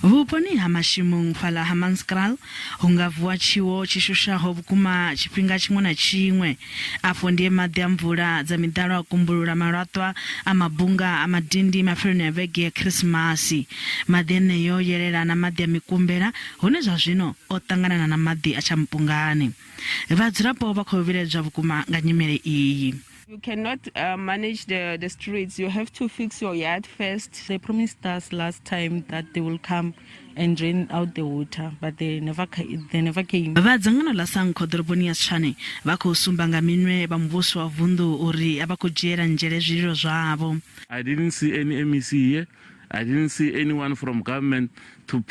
Vhuponi ha Mashimung fhaḽa Hammanskraal hu nga vuwa tshiwo tshi shushaho vhukuma tshifhinga tshiṅwe na tshiṅwe. Afho ndi he maḓi a mvula dza miḓalo a kumbulula malaṱwa a mabunga a madindi mafheloni a vhege ya Khirisimasi. Maḓi eneo yelela na maḓi a mikumbela hune zwa zwino o ṱanganana na maḓi a tshampungane. Vhadzulapo vha khou vhilaedzwa vhukuma nga nyimele iyi. You cannot manage the streets. You have to fix your yard first. They promised us last time that they will come and drain out the water, but they never came. Vha dzangano ḽa Sankho ḓoroboni ya Tshwane vha khou sumba nga minwe vha muvhuso wa vunḓu uri a vha khou dzhiela nzhele zwililo zwavho. I didn't see any MEC here. I didn't see anyone from government to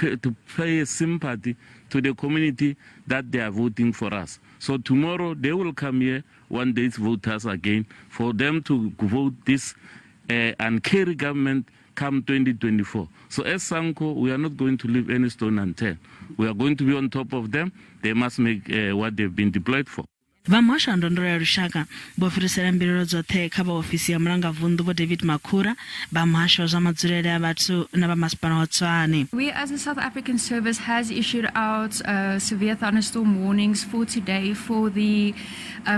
pay sympathy to the community that they are voting for us. So tomorrow they will come here, one day's voters again, for them to vote this and carry government come 2024. So as SANCO, we are not going to leave any stone unturned. We are going to be on top of them. They must make what they've been deployed for. Vha muhasho wa ndondolo ya lushaka vho fhirisela mbilaelo dzoṱhe kha vha ofisi ya mulangavunḓu Vho David Makhura, vha muhasho wa zwa madzulele a vhathu na vha masipala wa Tshwane. We as the South African Service has issued out severe thunderstorm warnings for today for the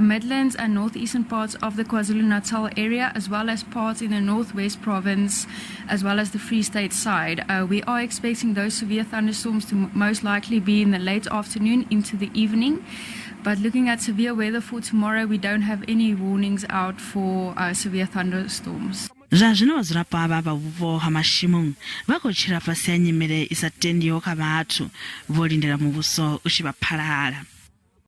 Midlands and northeastern parts of the KwaZulu-Natal area, as well as parts in the Northwest Province, as well as the Free State side. We are expecting those severe thunderstorms to most likely be in the late afternoon into the evening. But looking at severe weather for tomorrow, we don't have any warnings out for severe thunderstorms. Zwa zwino vhadzulapo avha vha vhupo ha Mashimong vha khou tshila fhasi ha nyimele i sa tendiho kha vhathu, vho lindela muvhuso u tshi vha phalala.